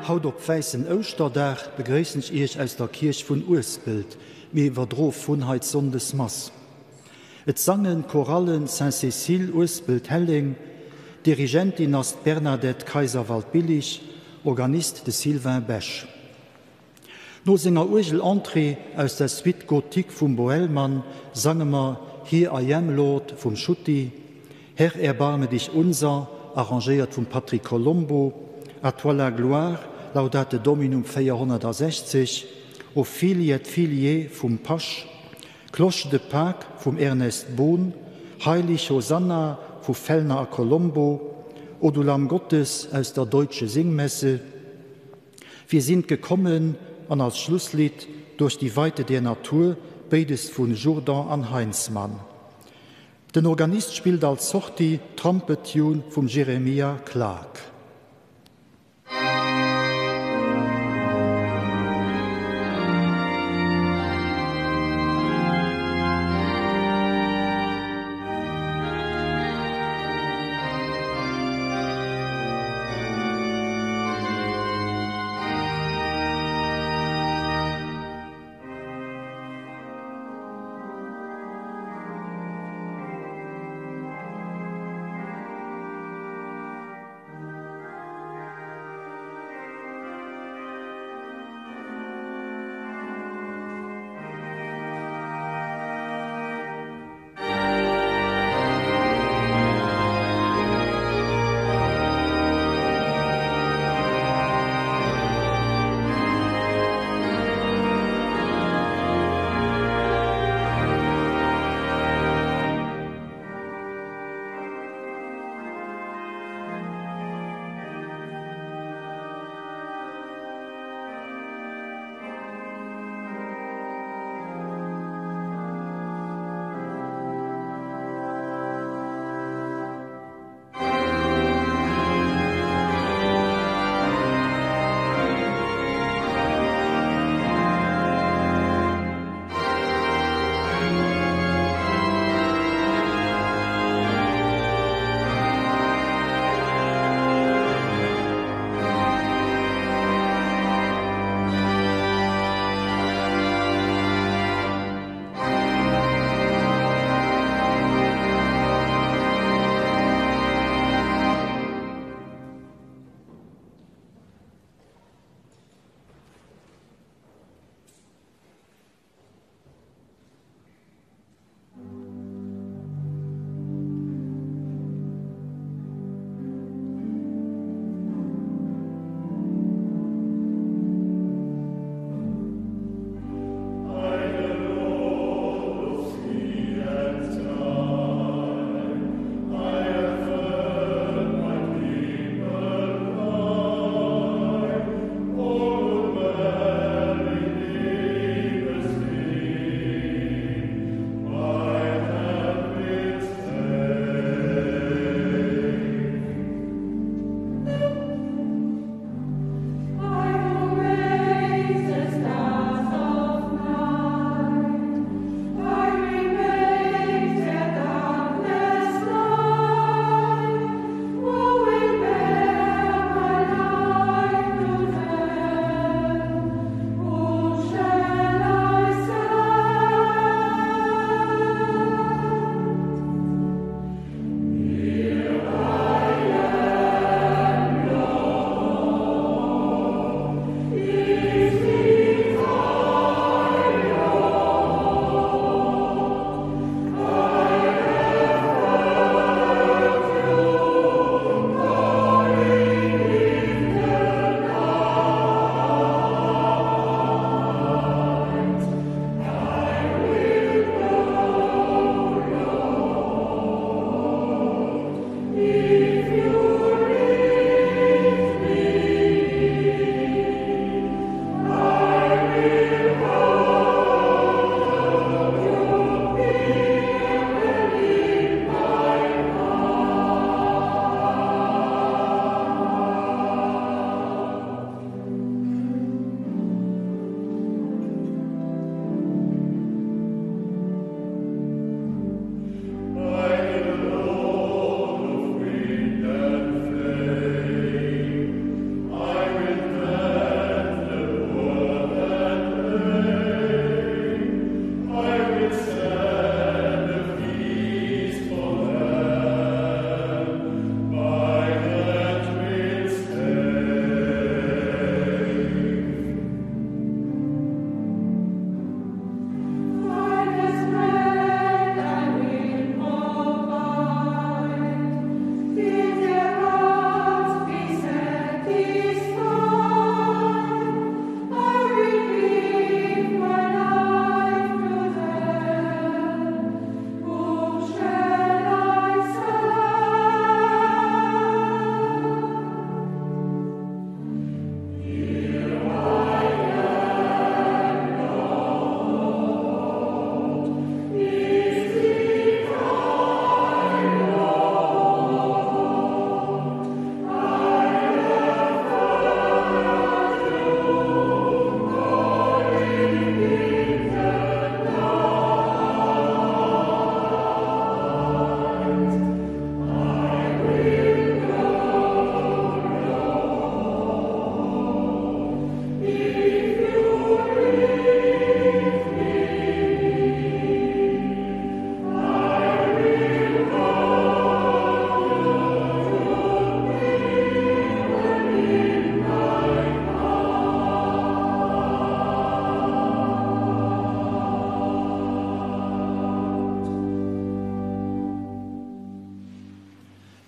Haut op wäissen Ouschterdag begréissen ech Iech aus der Kierch vun Uespelt. Mir iwwerdroe vun hei d'Sonndesmass. Et sangen d'Chorallen Saint-Cécile Uespelt-Helleng, Dirigentin ass d'Bernadette Kayser-Waldbillig, Organist de Sylvain Besch. No senger Uergel-Entrée aus der Suite Gothique vum Boëllmann sange mer Here I Am Lord vum Schutti, Herr erbarme dich unser, arrangéiert vum Patrick Colombo, À toi la gloire, Laudate Dominum 460, O Fili et Filiae vum Pasch, Cloche de Pâques vum Ernest Bohn, Heilig Hosanna vu Fellner a Colombo, O du Lamm Gottes aus der Deutsche Singmesse, Wir sind gekommen an als Schlusslidd Durch die Weite der Natur, béides vu Jourdan an Heinzmann. Den Organist spillt als Sortie Trumpet Tune vum Jeremiah Clarke.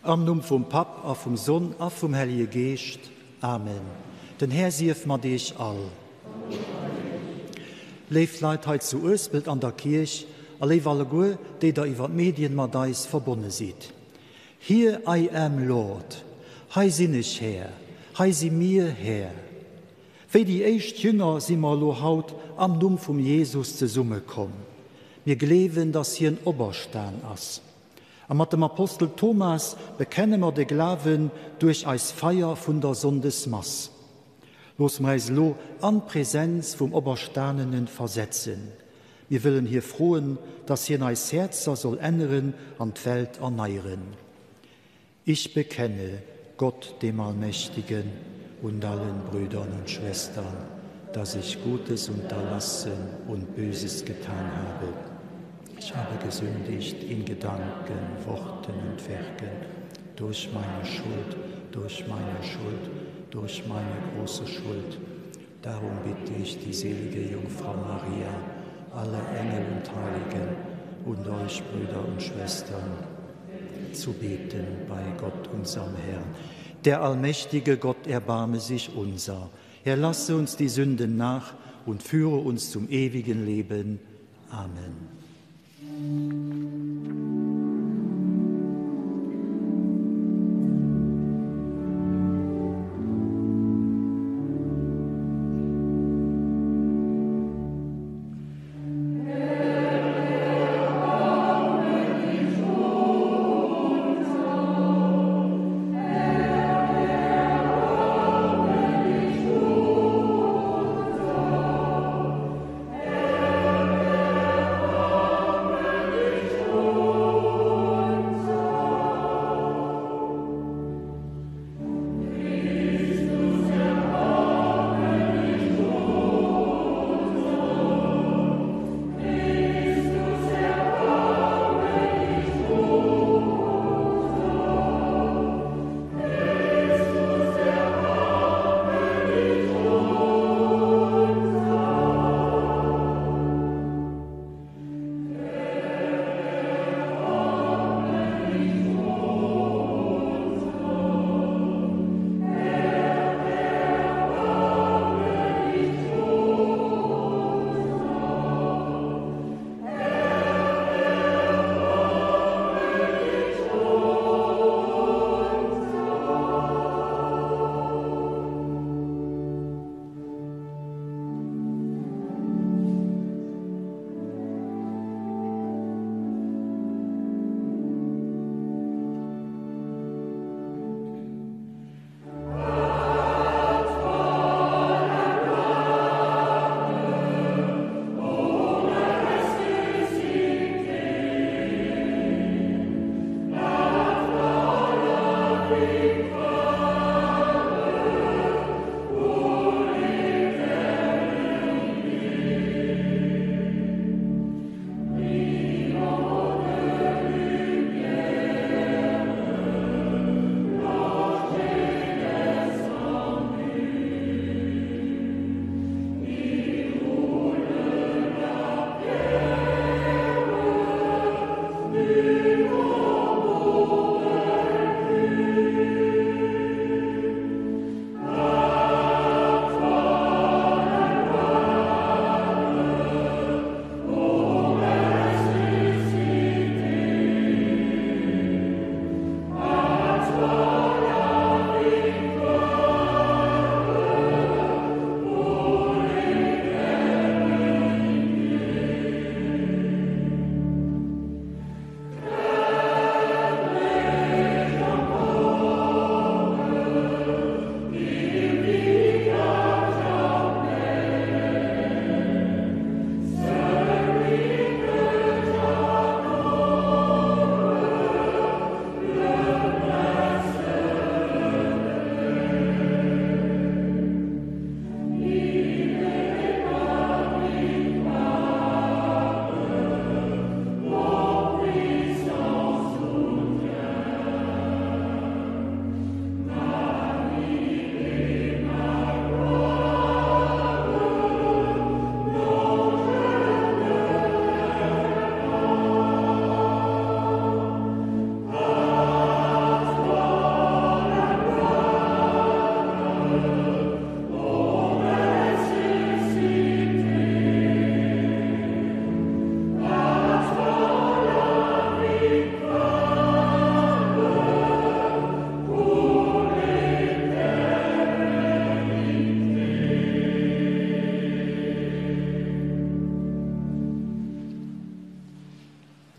Am Numm vum Papp a vum Sonn a vum Hellege Geescht. Amen. Den Här sief mat iech all. Léif Leit hei zu Uespelt an der Kierch a léif alleguer, déi der iwwer d'Medien mat eis verbonne sidd. Here I am, Lord. Hei sinn ech, Här. Hei si mir, Här. Wéi déi éischt Jünger si mer elo haut am Numm vum Jesus zesummekomm. Mir gleewen, dass hien operstan ass. A mat dem Apostel Thomas bekenne mer de Glawen duerch eis Feier vun der Sonndesmass. Loosse mer äis elo an d'Präsenz vum Operstanenen versetzen. Mir wëllen hie froen, dass hien eis Häerzer soll änneren an d'Welt erneieren. Ich bekenne Gott dem Allmächtigen und allen Brüdern und Schwestern, dass ich Gutes unterlassen und Böses getan habe. Ich habe gesündigt in Gedanken, Worten und Werken, durch meine Schuld, durch meine Schuld, durch meine große Schuld. Darum bitte ich die selige Jungfrau Maria, alle Engel und Heiligen und euch Brüder und Schwestern zu beten bei Gott unserem Herrn. Der allmächtige Gott erbarme sich unser. Er lasse uns die Sünden nach und führe uns zum ewigen Leben. Amen.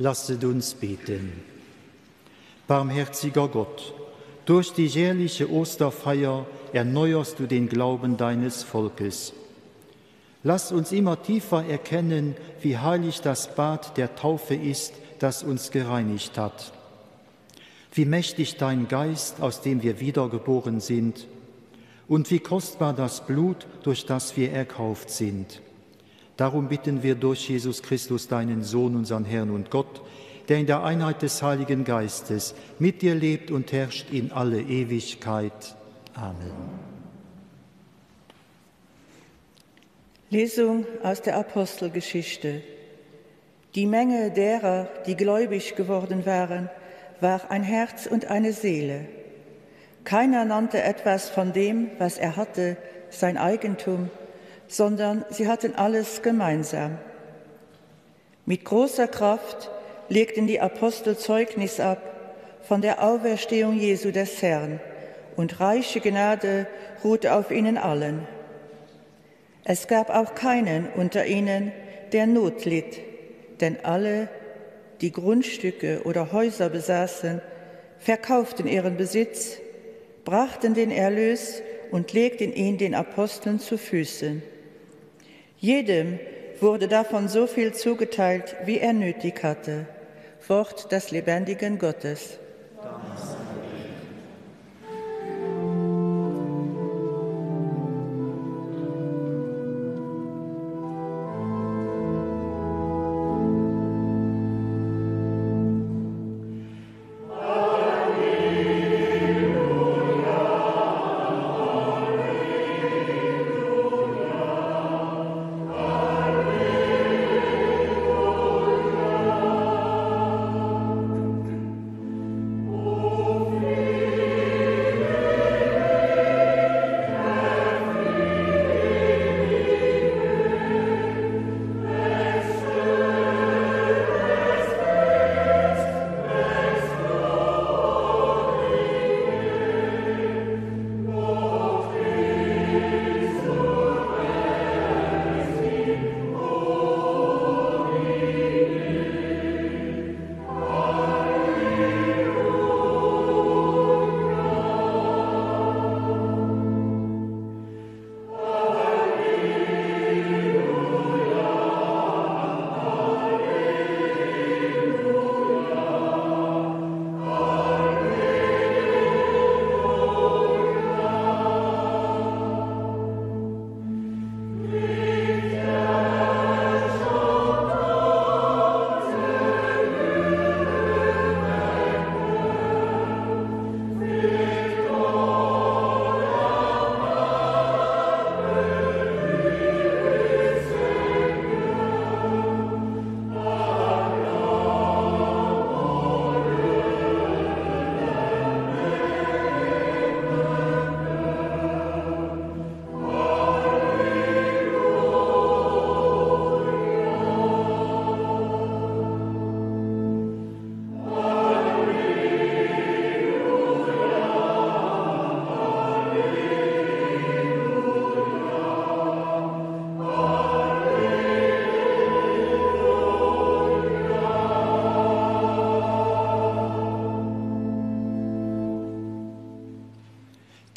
Lasset uns beten. Barmherziger Gott, durch die jährliche Osterfeier erneuerst du den Glauben deines Volkes. Lass uns immer tiefer erkennen, wie heilig das Bad der Taufe ist, das uns gereinigt hat. Wie mächtig dein Geist, aus dem wir wiedergeboren sind, und wie kostbar das Blut, durch das wir erkauft sind. Darum bitten wir durch Jesus Christus, deinen Sohn, unseren Herrn und Gott, der in der Einheit des Heiligen Geistes mit dir lebt und herrscht in alle Ewigkeit. Amen. Lesung aus der Apostelgeschichte. Die Menge derer, die gläubig geworden waren, war ein Herz und eine Seele. Keiner nannte etwas von dem, was er hatte, sein Eigentum, sondern sie hatten alles gemeinsam. Mit großer Kraft legten die Apostel Zeugnis ab von der Auferstehung Jesu des Herrn, und reiche Gnade ruhte auf ihnen allen. Es gab auch keinen unter ihnen, der Not litt, denn alle, die Grundstücke oder Häuser besaßen, verkauften ihren Besitz, brachten den Erlös und legten ihn den Aposteln zu Füßen. Jedem wurde davon so viel zugeteilt, wie er nötig hatte. Wort des lebendigen Gottes. Dank.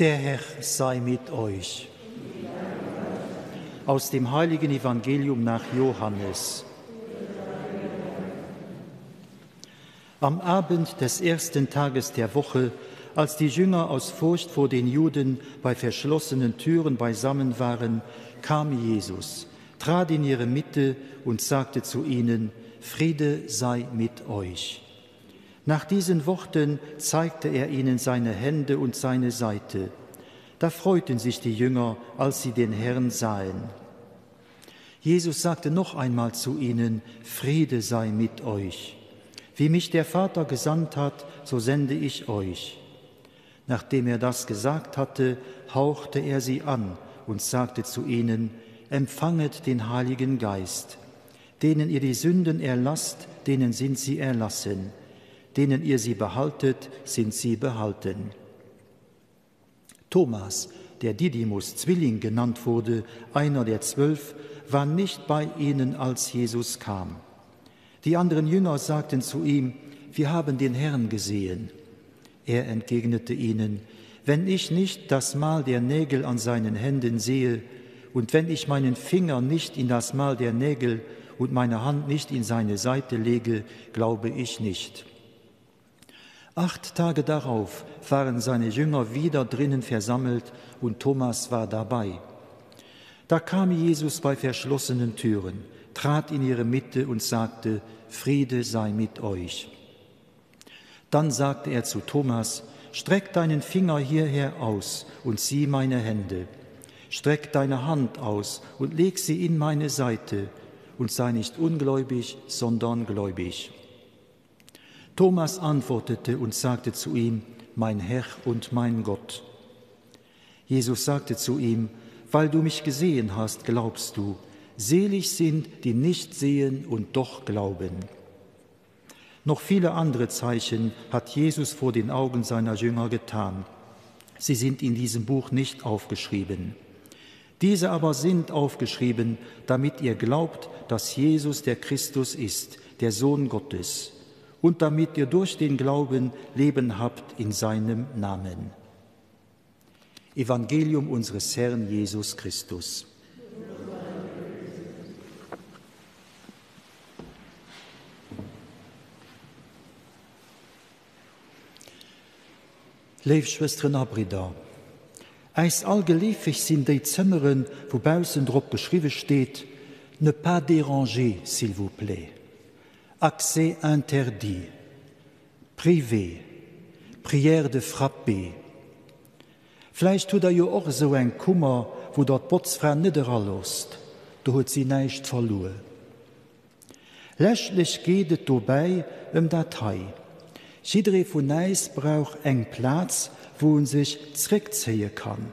Der Herr sei mit euch. Aus dem heiligen Evangelium nach Johannes. Am Abend des ersten Tages der Woche, als die Jünger aus Furcht vor den Juden bei verschlossenen Türen beisammen waren, kam Jesus, trat in ihre Mitte und sagte zu ihnen: Friede sei mit euch. Nach diesen Worten zeigte er ihnen seine Hände und seine Seite. Da freuten sich die Jünger, als sie den Herrn sahen. Jesus sagte noch einmal zu ihnen: Friede sei mit euch. Wie mich der Vater gesandt hat, so sende ich euch. Nachdem er das gesagt hatte, hauchte er sie an und sagte zu ihnen: Empfanget den Heiligen Geist. Denen ihr die Sünden erlasst, denen sind sie erlassen. Denen ihr sie behaltet, sind sie behalten. Thomas, der Didymus Zwilling genannt wurde, einer der zwölf, war nicht bei ihnen, als Jesus kam. Die anderen Jünger sagten zu ihm, wir haben den Herrn gesehen. Er entgegnete ihnen, wenn ich nicht das Mal der Nägel an seinen Händen sehe und wenn ich meinen Finger nicht in das Mal der Nägel und meine Hand nicht in seine Seite lege, glaube ich nicht. Acht Tage darauf waren seine Jünger wieder drinnen versammelt und Thomas war dabei. Da kam Jesus bei verschlossenen Türen, trat in ihre Mitte und sagte, Friede sei mit euch. Dann sagte er zu Thomas, Streck deinen Finger hierher aus und sieh meine Hände. Streck deine Hand aus und leg sie in meine Seite und sei nicht ungläubig, sondern gläubig. Thomas antwortete und sagte zu ihm, Mein Herr und mein Gott. Jesus sagte zu ihm, Weil du mich gesehen hast, glaubst du. Selig sind, die nicht sehen und doch glauben. Noch viele andere Zeichen hat Jesus vor den Augen seiner Jünger getan. Sie sind in diesem Buch nicht aufgeschrieben. Diese aber sind aufgeschrieben, damit ihr glaubt, dass Jesus der Christus ist, der Sohn Gottes, und damit ihr durch den Glauben Leben habt in seinem Namen. Evangelium unseres Herrn Jesus Christus. Léif Schwësteren a Bridder, äis all geleefeg sinn déi Zëmmeren, wou baussen drop geschriwwe steet, Ne pas déranger, s'il vous plaît, Accès interdit, Privé, Prière de frapper. Vläicht hutt der jo och esou eng Kummer, wou der d'Botzfra net eraloosst, do huet si näischt verluer. Leschtlech geet et dobäi ëm dat hei, Jidderee vun äis brauch eng Plaz, wou en sech zréckzéie kann,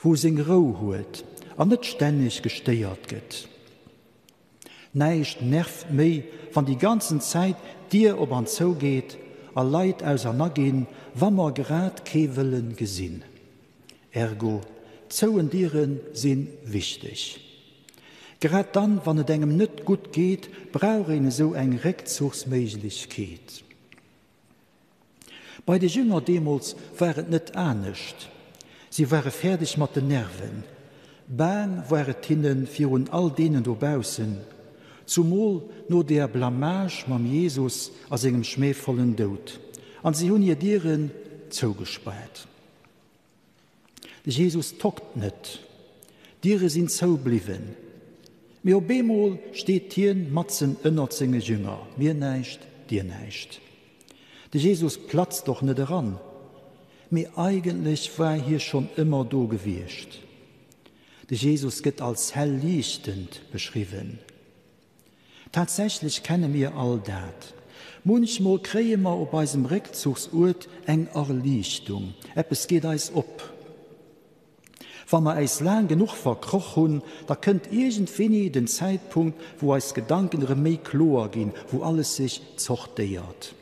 wou e seng Rou huet an net stänneg gestéiert gëtt. Näischt nervt méi, wann déi ganzen Zäit d'Dier op an zou geet a Leit aus an aginn, wa mer grad kee wëllen gesinn. Ergo, zouen Diere si wichteg. Grad dann, wann et engem net gutt geet, brauch een esou eng Réckzuchsméiglechkeet. Bei de Jünger deemools war et net anescht. Si ware fäerdeg mat den Nerven. Baang war et hinne virun all deenen dobaussen, zumol no deer Blamage mam Jesus a sengem schmähvollen Doud. An si hunn hir Dieren zougespaart. De Jesus tockt net, d'Diere sinn zou bliwwen, mee op eemol steet hien matzen ënnert senge Jünger, mir näischt, dir näischt. De Jesus platzt och net eran, mee eigentlech war hie schonn ëmmer do gewiescht. De Jesus gëtt als hell liichtend beschriwwen. Tatsächlech kenne mir all dat. Munchmol kréie mer op eisem Réckzuchsuert eng Erliichtung, eppes geet eis op. Wa mer äis laang genuch verkroch hunn, da kënnt iergendwéini den Zäitpunkt, wou eis Gedanken erëm méi kloer ginn, wou alles sech zortéiert.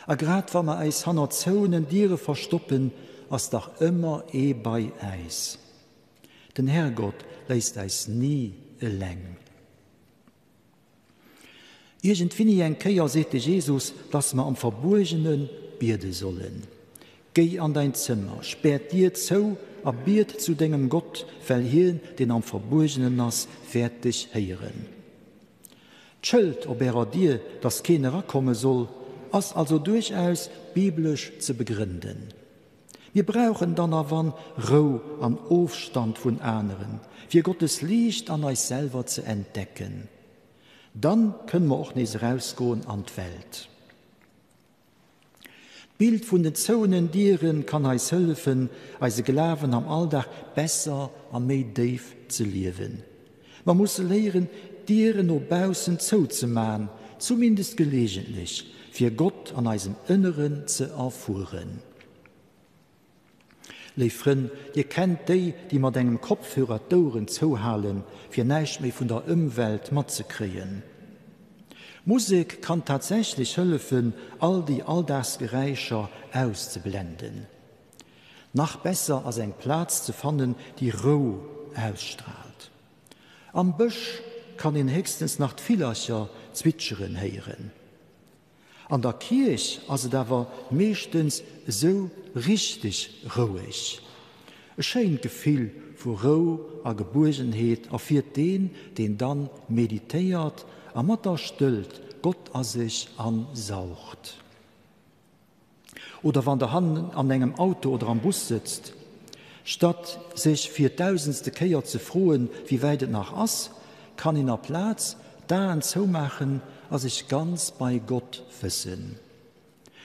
A grad wa mer äis hannert zouenen Diere verstoppen, ass dach ëmmer ee bei äis. Den Herrgott léisst äis ni eleng. Iergendwinni eng Kéier seet de Jesus, dass mer am Verbuergene biede sollen. Géi an däin Zëmmer, spär d'Dier zou a biet zu dengem Gott, well hien, deen am Verbuergenen ass, wäert dech héieren. D'Schëld op ärer Dier, dass keen erakomme soll, ass also duerchaus biblesch ze begrënden. Mir brauchen dann a wann Rou an Ofstand vun aneren, fir Gottes Liicht an eis selwer ze entdecken. Dann kënne mer och nees erausgoen an d'Welt. D'Bild vun den zouenen Dieren kann eis hëllefen, eise Glawen am Alldag besser a méi déif ze liewen. Mer musse léieren, d'Dieren no baussen zouzemaen, zumindest gelegentlech, fir Gott an eisem Ënneren ze erfueren. Léif Frënn, Dir kennt déi, déi mat engem Kopfhörer d'Oueren zouhalen, fir näischt méi vun der Ëmwelt matzekréien. Musek kann tatsächlech hëllefen, all déi Alldagsgeräischer auszeblenden. Nach besser ass eng Plaz ze fannen, déi Rou ausstraalt. Am Bësch kann een héchstens nach d'Villercher Zwitscheren héieren. An der Kierch ass et awer meeschtens esou richteg roueg. E schéint Gefill vu Rou a Gebuergenheet erfiert deen, deen dann meditéiert a mat der Stëllt Gott a sech ansaugt. Oder wann der hannen an engem Auto oder am Bus sëtzt, statt sech fir d'dausendste Kéier ze froen, wéi wäit et nach ass, kann een aplaz d'Aen zoumaachen a sech ganz bei Gott wëssen.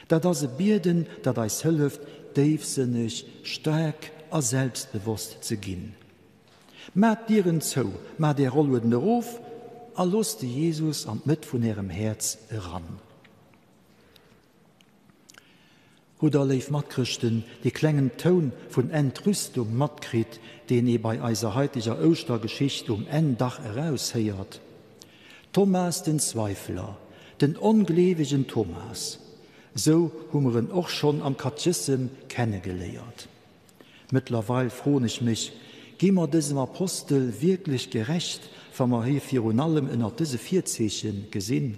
Dat ass e Bieden, dat eis hëlleft, déifsënneg, staark a selbstbewosst ze ginn. Maacht d'Dieren zou, maacht är Rollueden erof a loosst de Jesus an d'Mëtt vun ärem Häerz eran. Hutt der, léif Matchrëschten, dee klengen Toun vun Entrüstung matkritt, deen ee bei eiser heiteger Ouschtergeschicht um Enn dach eraushéiert? Thomas den Zweifeler, den ongleewegen Thomas, sou hu mer en och schonn am Katechëssem kennegeléiert. Mëttlerweil froen ech mech, Gi mer dësem Apostel wierklech gerecht, wa mer hie virun allem ënnert dëse Virzeeche gesinn?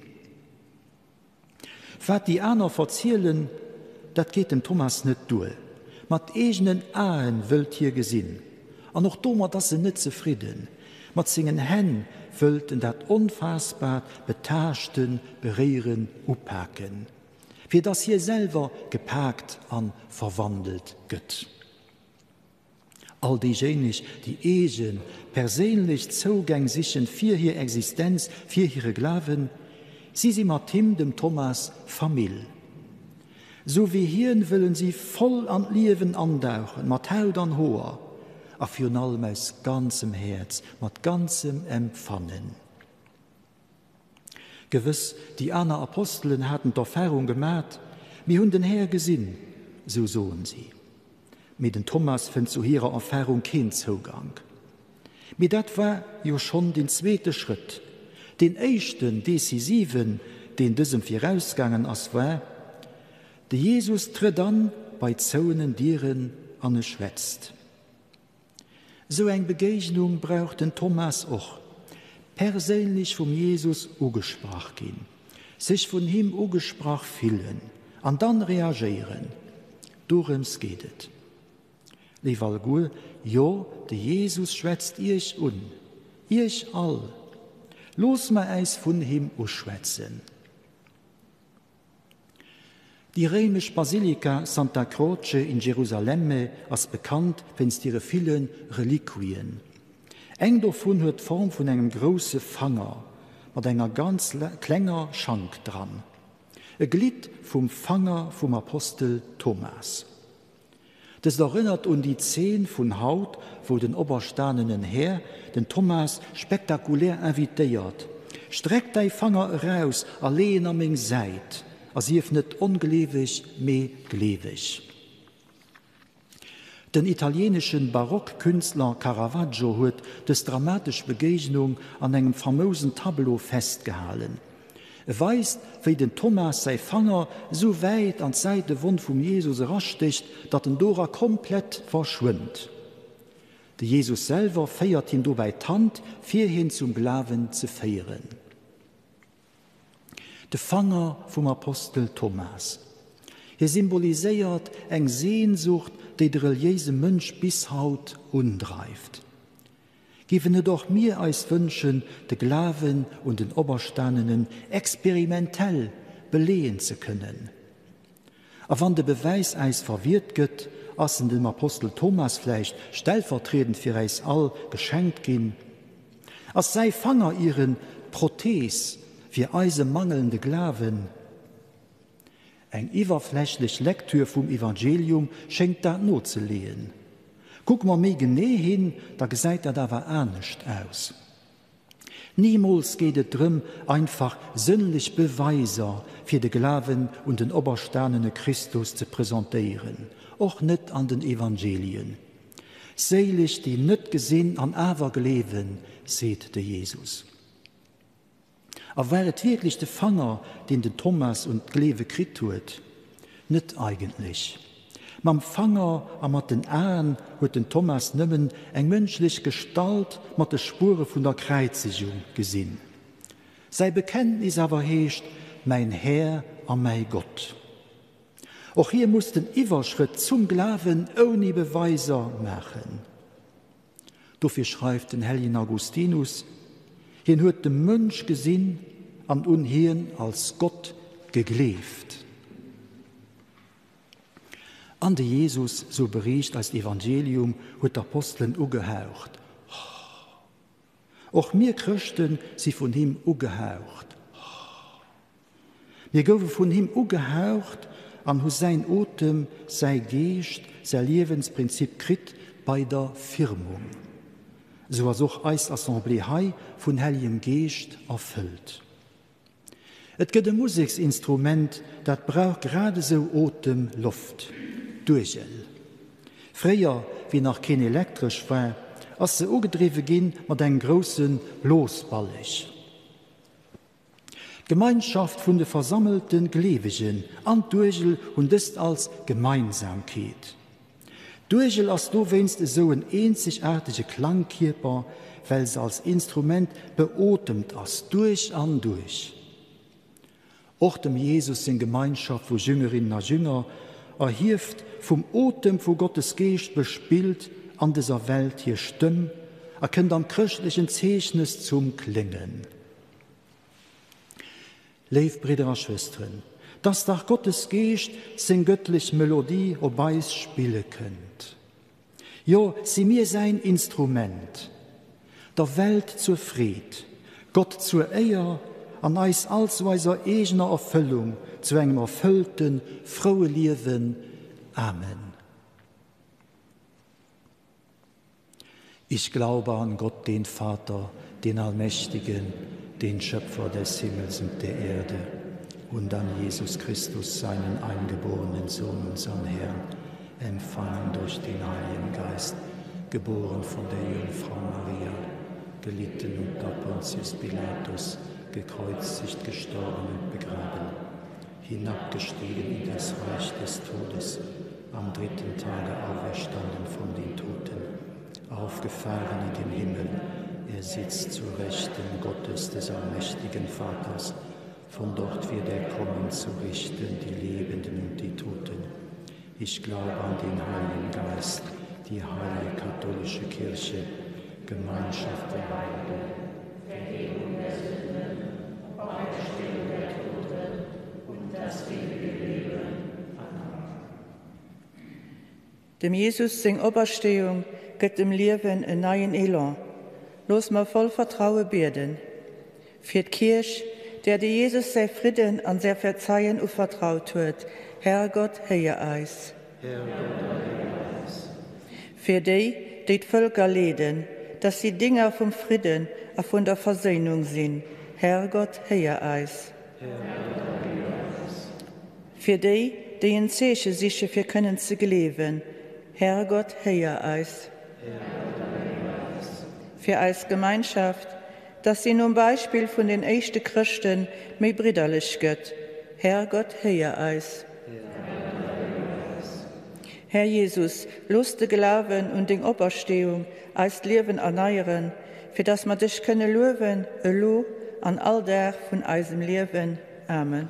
Wat déi aner verzielen, dat geet dem Thomas net duer. Mat eegenen Aen wëllt hie gesinn. An och domat ass en net zefridden. Mat sengen Hänn wëllt en dat Onfaassbaart betaaschten, beréieren, upaken, fir dass hie selwer gepaakt a verwandelt gëtt. All déijéineg, déi eegen, perséinlech Zougäng sichen fir hir Existenz, fir hire Glawen, si si mat him, dem Thomas, Famill. Sou wéi hien wëllen si voll an d'Liewen andauchen, mat Haut an Hoer, a virun allem aus ganzem Häerz, mat ganzem Empfannen. Gewëss, déi aner Apostelen haten d'Erfarung gemat, Mir hunn den Här gesinn, sou soen si. Mee den Thomas fënnt zu hirer Erfarung keen Zougank. Mee dat war jo schonn deen zweete Schrëtt. Deen éischten, decisiven, deen dësem virausgaangen ass, war, De Jesus trëtt an bei zouenen Dieren an e schwätzt. Sou eng Begéignung brauch den Thomas och, perséinlech vum Jesus ugesprach ginn, sech vun him ugesprach fillen an dann reagéieren. Dorëms geet et. Léif alleguer, jo, de Jesus schwätzt iech un, iech all. Looss mer äis vun him uschwätzen. Déi réimesch Basilika Santa Croce in Gerusalemme ass bekannt wéinst hire ville Reliquien. Eng dovun huet d'Form vun engem grousse Fanger mat enger ganz klenger Schank dran, e Glidd vum Fanger vum Apostel Thomas. Dëst erënnert un déi Zeen vun haut, wou den operstanenen Här den Thomas spektakulär invitéiert, Streck däi Fanger eraus a lee en a meng Säit, a sief net ongleeweg, mee gleeweg. Den italieenesche Barockkünstler Caravaggio huet dës dramatesch Begéignung an engem famousen Tableau festgehalen. E weist, wéi den Thomas säi Fanger sou wäit an d'Säitewonn vum Jesus erastécht, datt en dora komplett verschwënnt. De Jesus selwer féiert him dobäi d'Hand, fir hien zum Glawen ze féieren. De Fanger vum Apostel Thomas. Hie symboliséiert eng Sehnsucht, déi de reliéise Mënsch bis haut undreift. Géifen net och mir eis wënschen, de Glawen un den Operstanenen experimentell beleeën ze kënnen? A wann de Bewäis äis verwiert gëtt, ass en dem Apostel Thomas vläicht stellvertriedend fir äis all geschenkt ginn? Ass säi Fanger ieren d'Prothees fir eise mangelnde Glawen? Eng iwwerflächlech Lektür vum Evangelium schéngt dat nozeleeën. Kucke mer méi genee hin, da gesäit dat awer anescht aus. Nimools geet et drëm, einfach sënnlech Beweiser fir de Glawen un den operstanene Christus ze presentéieren, och net an den Evangelien. Séileg, déi net gesinn an awer gleewen, seet de Jesus. A war et wierklech de Fanger, deen den Thomas un d'Gleewe kritt huet? Net eigentlech. Mam Fanger a mat den Aen huet den Thomas nëmmen eng mënschlech Gestalt mat de Spuere vun der Kräizegung gesinn. Säi Bekenntnis awer heescht, Mäin Här a mäi Gott. Och hie muss den Iwwerschrëtt zum Glawen ouni Beweiser maachen. Dofir schreift den helljen Augustinus, Hien huet de Mënsch gesinn an un hien als Gott gegleeft. An de Jesus, sou beriicht eist Evangelium, huet d'Apostelen ugehaucht. Och mir Chrëschte si vun him ugehaucht. Mir gouwe vun him ugehaucht an hu säin Otem, säi Geescht, säi Liewensprinzip kritt bei der Firmung. Esou ass och eis Assemblée hei vun Hellegem Geescht erfëllt. Et gëtt e Museksinstrument, dat brauch grad esou Otem, Loft, d'Uergel. Fréier, wéi nach keen Elektresch war, ass se ugedriwwe ginn mat engem grousse Blosballeg. D'Gemeinschaft vun de versammelte Gleewegen an d'Uergel hunn dëst als Gemeinsamkeet. D'Uergel ass dowéinst esou en eenzegaartege Klangkierper, well se als Instrument beotemt ass, duerch an duerch. Och dem Jesus seng Gemeinschaft vu Jüngerinnen a Jünger erhieft vum Otem vu Gottes Geescht bespillt an dëser Welt hir Stëmm a kënnt am chrëschtlechen Zeechnes zum Kléngen. Léif Bridder a Schwësteren, dass dach Gottes Geescht seng gëttlech Melodie op eis spille kënnt. Jo, si mir säin Instrument, der Welt zur Freed, Gott zur Éier an eis all zu eiser eegener Erfëllung, zu engem erfëllten, froue Liewen. Amen. Ich glaube an Gott, den Vater, den Allmächtigen, den Schöpfer des Himmels und der Erde, und an Jesus Christus, seinen eingeborenen Sohn, unseren Herrn, empfangen durch den Heiligen Geist, geboren von der Jungfrau Maria, gelitten unter Pontius Pilatus, gekreuzigt, gestorben und begraben, hinabgestiegen in das Reich des Todes, am dritten Tage auferstanden von den Toten, aufgefahren in den Himmel, er sitzt zu Rechten Gottes des allmächtigen Vaters, von dort wird er kommen zu richten die Lebenden und die Toten. Ich glaube an den Heiligen Geist, die heilige katholische Kirche, Gemeinschaft der Heiligen, Vergebung der Sünden, Auferstehung der Toten und das ewige Leben. Amen. Dem Jesus seng Opersteeung gëtt dem Liewen en neien Elan. Looss mer voll Vertraue bieden. Fir d'Kierch, där de Jesus säi Fridden an säi Verzeien uvertraut huet, Herrgott, héier eis. Herrgott, erhéier eis. Fir déi, déi d'Vëlker leeden, dass si Dinger vum Fridden a vun der Verséinung sinn, Herrgott, héier eis. Herrgott, erhéier eis. Fir déi, déi en Zeeche siche fir kënnen ze gleewen, Herrgott, héier eis. Herrgott, erhéier eis. Fir eis Gemeinschaft, dass si nom Beispill vun den éischte Chrëschte méi bridderlech gëtt, Herrgott, héier eis. Herrgott, erhéier eis. Här Jesus, looss de Glawen un deng Opersteeung eist Liewen erneieren, fir dass mer dech kënne luewen, elo an all Dag vun eisem Liewen. Amen.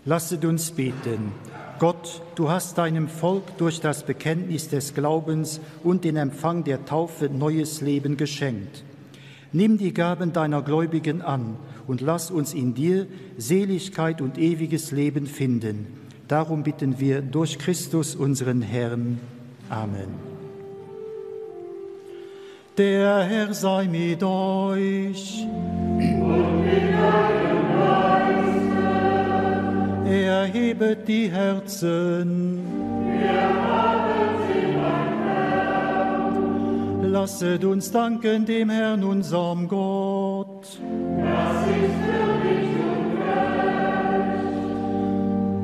Lasset uns beten. Gott, du hast deinem Volk durch das Bekenntnis des Glaubens und den Empfang der Taufe neues Leben geschenkt. Nimm die Gaben deiner Gläubigen an und lass uns in dir Seligkeit und ewiges Leben finden. Darum bitten wir durch Christus unseren Herrn. Amen. Der Herr sei mit euch. Und mit deinem Geiste. Erhebet die Herzen. Wir haben sie beim Herrn. Lasset uns danken dem Herrn, unserem Gott. Das ist würdig und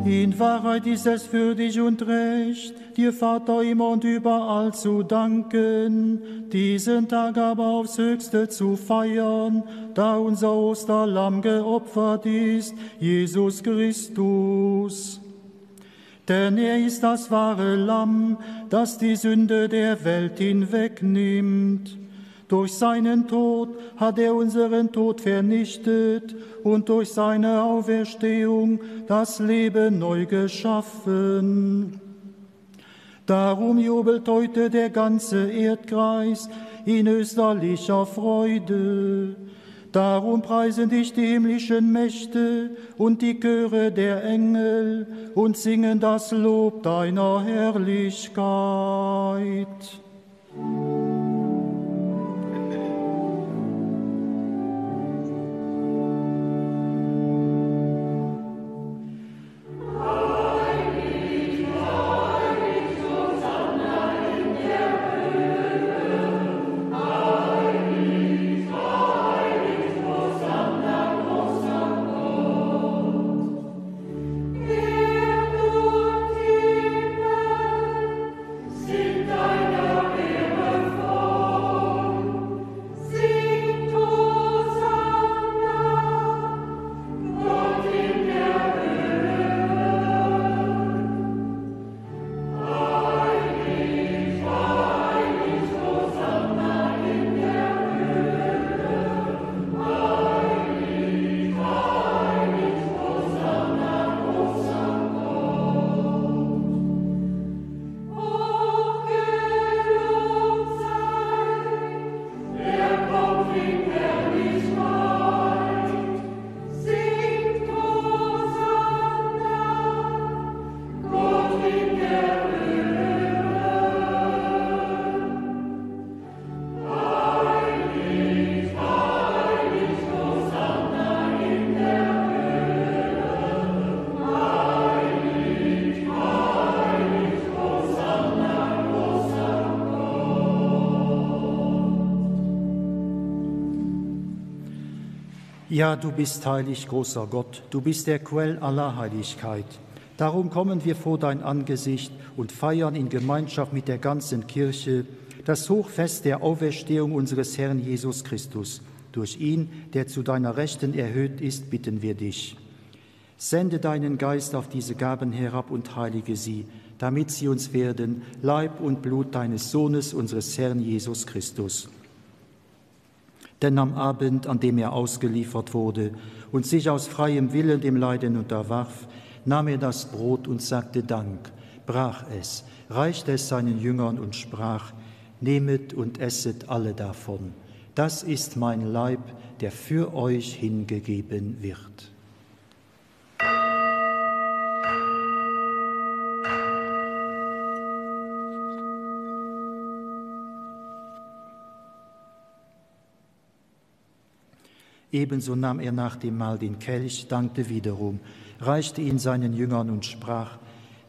recht. In Wahrheit ist es würdig und recht, dir Vater immer und überall zu danken, diesen Tag aber aufs höchste zu feiern, da unser Osterlamm geopfert ist, Jesus Christus. Denn er ist das wahre Lamm, das die Sünde der Welt hinwegnimmt. Durch seinen Tod hat er unseren Tod vernichtet und durch seine Auferstehung das Leben neu geschaffen. Darum jubelt heute der ganze Erdkreis in österlicher Freude. Darum preisen dich die himmlischen Mächte und die Chöre der Engel und singen das Lob deiner Herrlichkeit. Ja, du bist heilig, großer Gott, du bist der Quell aller Heiligkeit. Darum kommen wir vor dein Angesicht und feiern in Gemeinschaft mit der ganzen Kirche das Hochfest der Auferstehung unseres Herrn Jesus Christus. Durch ihn, der zu deiner Rechten erhöht ist, bitten wir dich. Sende deinen Geist auf diese Gaben herab und heilige sie, damit sie uns werden, Leib und Blut deines Sohnes, unseres Herrn Jesus Christus. Denn am Abend, an dem er ausgeliefert wurde und sich aus freiem Willen dem Leiden unterwarf, nahm er das Brot und sagte Dank, brach es, reichte es seinen Jüngern und sprach: Nehmet und esset alle davon. Das ist mein Leib, der für euch hingegeben wird. Ebenso nahm er nach dem Mahl den Kelch, dankte wiederum, reichte ihn seinen Jüngern und sprach: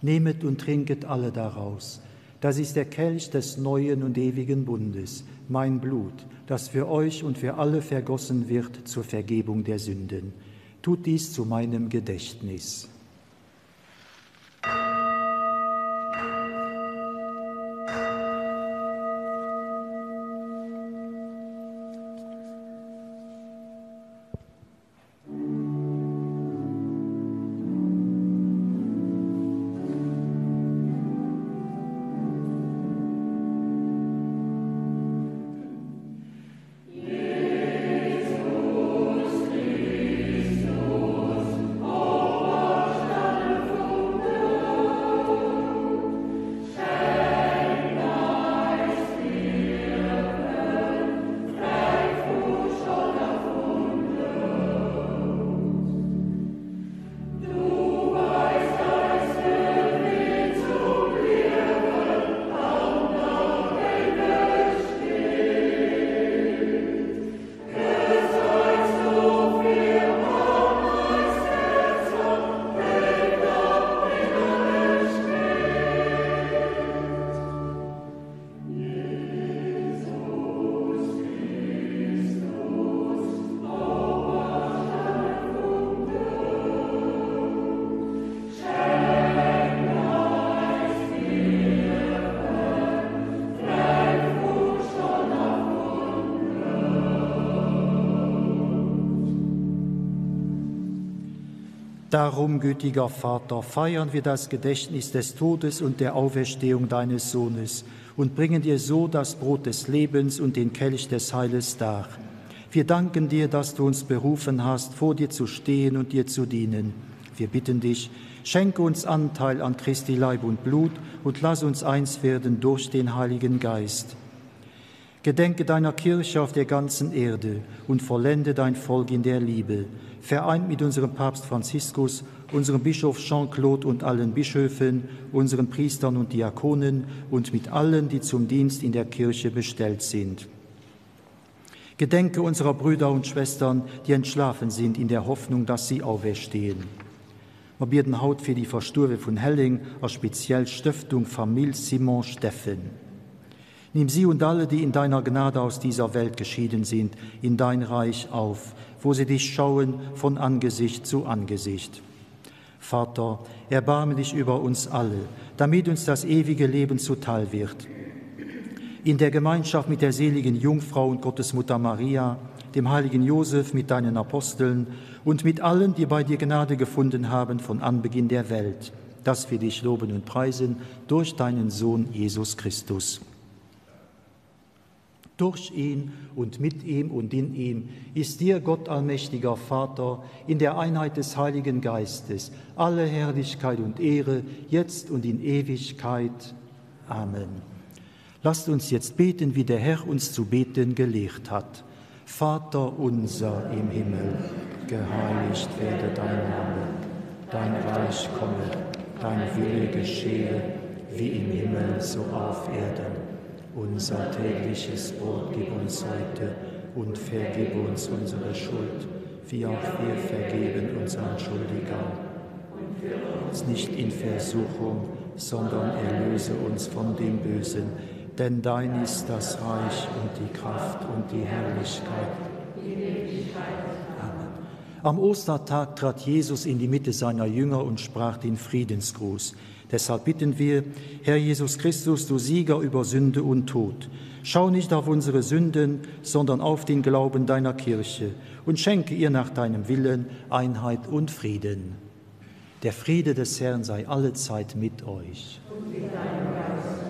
Nehmet und trinket alle daraus. Das ist der Kelch des neuen und ewigen Bundes, mein Blut, das für euch und für alle vergossen wird zur Vergebung der Sünden. Tut dies zu meinem Gedächtnis. Darum, gütiger Vater, feiern wir das Gedächtnis des Todes und der Auferstehung deines Sohnes und bringen dir so das Brot des Lebens und den Kelch des Heiles dar. Wir danken dir, dass du uns berufen hast, vor dir zu stehen und dir zu dienen. Wir bitten dich, schenke uns Anteil an Christi Leib und Blut und lass uns eins werden durch den Heiligen Geist. Gedenke deiner Kirche auf der ganzen Erde und vollende dein Volk in der Liebe, vereint mit unserem Papst Franziskus, unserem Bischof Jean-Claude und allen Bischöfen, unseren Priestern und Diakonen und mit allen, die zum Dienst in der Kirche bestellt sind. Gedenke unserer Brüder und Schwestern, die entschlafen sind, in der Hoffnung, dass sie auferstehen. Mer bieden haut fir déi Verstuerwe vun Helleng a speziell Stëftung Famill Simon Steffen. Nimm sie und alle, die in deiner Gnade aus dieser Welt geschieden sind, in dein Reich auf, wo sie dich schauen von Angesicht zu Angesicht. Vater, erbarme dich über uns alle, damit uns das ewige Leben zuteil wird. In der Gemeinschaft mit der seligen Jungfrau und Gottesmutter Maria, dem heiligen Josef mit deinen Aposteln und mit allen, die bei dir Gnade gefunden haben von Anbeginn der Welt, dass wir dich loben und preisen durch deinen Sohn Jesus Christus. Durch ihn und mit ihm und in ihm ist dir, Gott allmächtiger Vater, in der Einheit des Heiligen Geistes alle Herrlichkeit und Ehre, jetzt und in Ewigkeit. Amen. Lasst uns jetzt beten, wie der Herr uns zu beten gelehrt hat. Vater unser im Himmel, geheiligt werde dein Name, dein Reich komme, dein Wille geschehe, wie im Himmel so auf Erden. Unser tägliches Brot gib uns heute und vergib uns unsere Schuld, wie auch wir vergeben unseren Schuldigern. Und führe uns nicht in Versuchung, sondern erlöse uns von dem Bösen. Denn dein ist das Reich und die Kraft und die Herrlichkeit. Amen. Am Ostertag trat Jesus in die Mitte seiner Jünger und sprach den Friedensgruß. Deshalb bitten wir, Herr Jesus Christus, du Sieger über Sünde und Tod, schau nicht auf unsere Sünden, sondern auf den Glauben deiner Kirche und schenke ihr nach deinem Willen Einheit und Frieden. Der Friede des Herrn sei allezeit mit euch. Und mit deinem Geiste.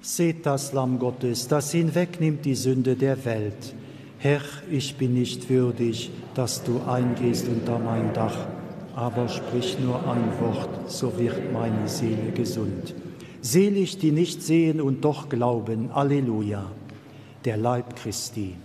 Seht das Lamm Gottes, das hinwegnimmt die Sünde der Welt. Herr, ich bin nicht würdig, dass du eingehst unter mein Dach, aber sprich nur ein Wort, so wird meine Seele gesund. Selig, die nicht sehen und doch glauben. Alleluia. Der Leib Christi.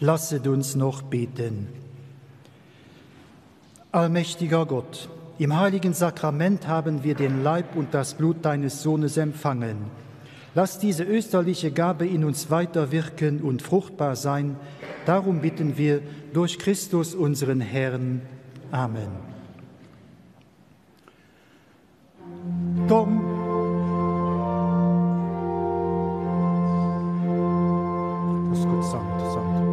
Lasset uns noch beten. Allmächtiger Gott, im heiligen Sakrament haben wir den Leib und das Blut deines Sohnes empfangen. Lass diese österliche Gabe in uns weiterwirken und fruchtbar sein. Darum bitten wir durch Christus unseren Herrn. Amen. Dom Das gut sankt, sankt.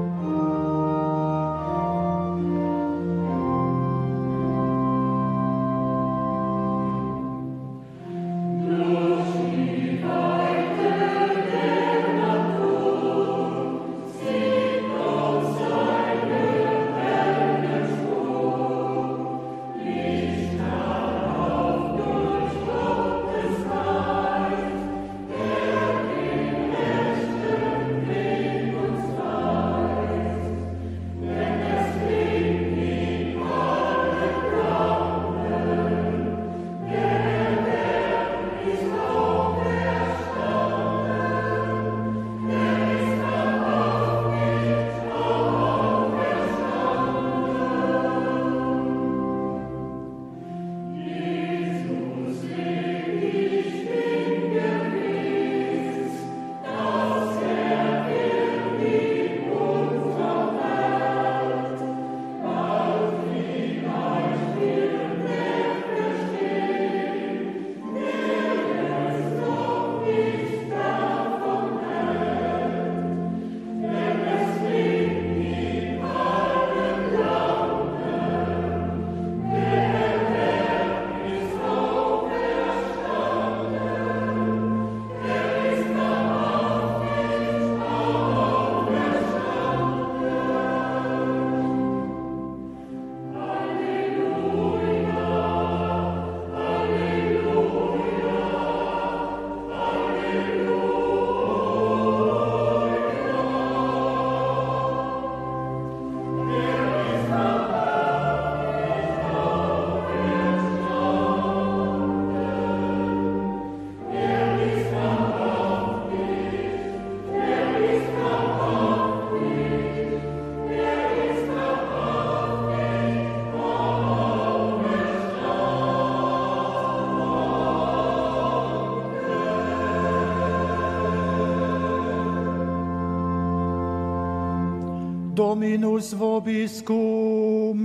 Dominus vobiscum.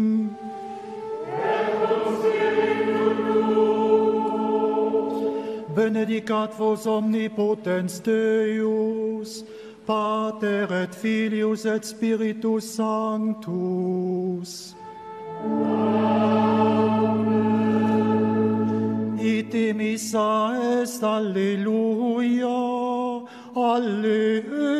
Benedicat vos omnipotens Deus, Pater et Filius et Spiritus Sanctus. Amen. Ite missa est, alleluia, alleluia.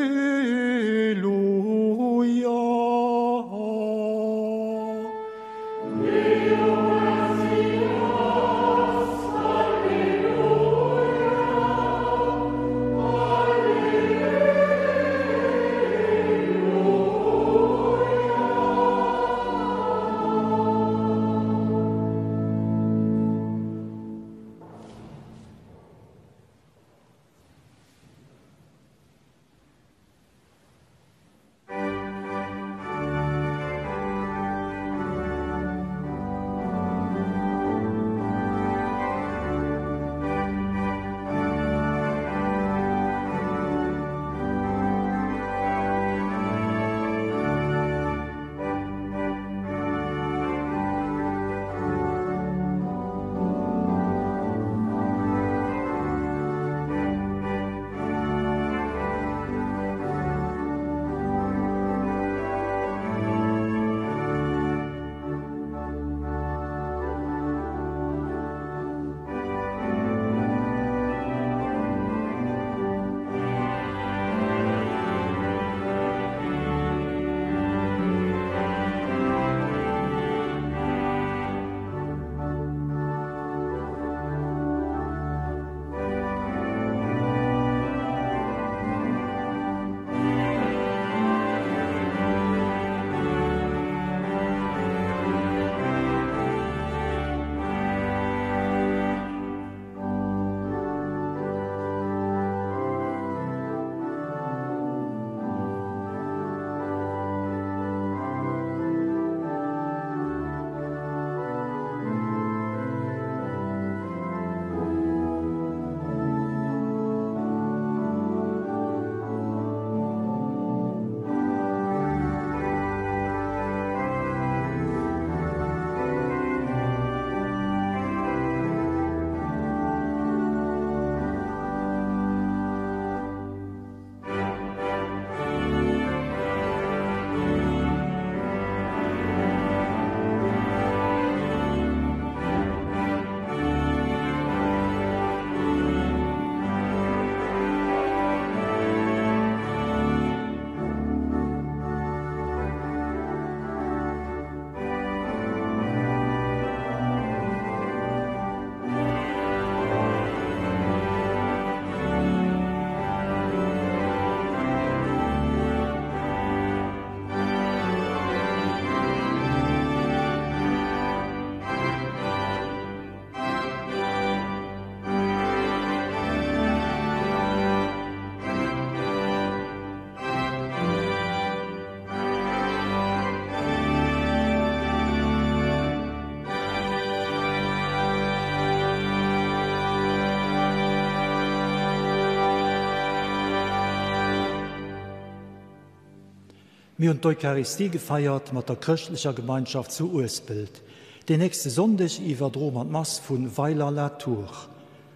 Mir hunn d'Eucharistie gefeiert mat der chrëschtlecher Gemeinschaft zu Uespelt. Deen nächste Sonndeg iwwerdroe mer d'Mass vu Weiler-la-Tour.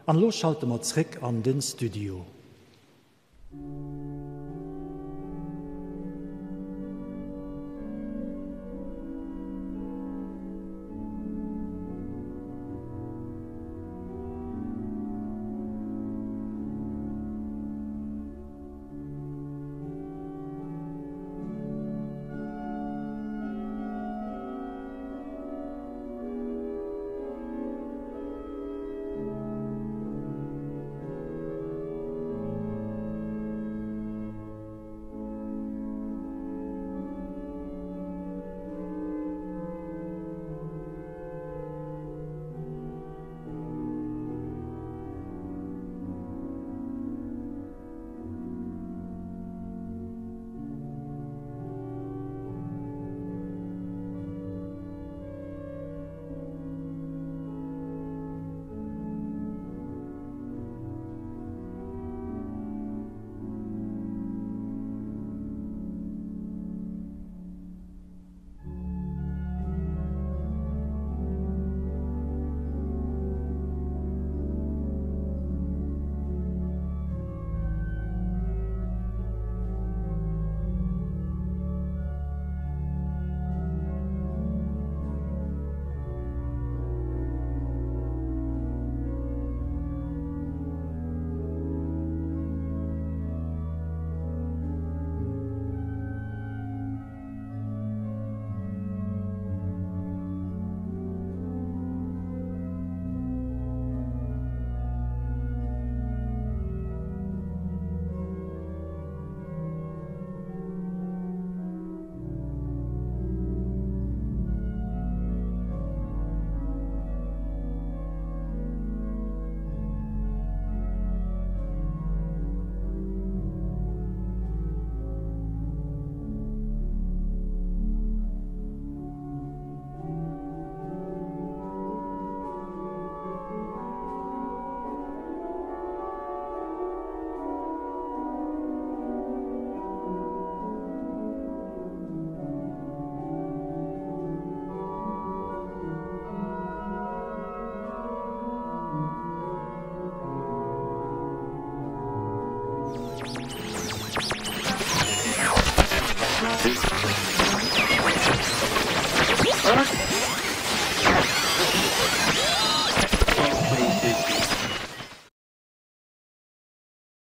An elo schalte mer zréck an den Studio.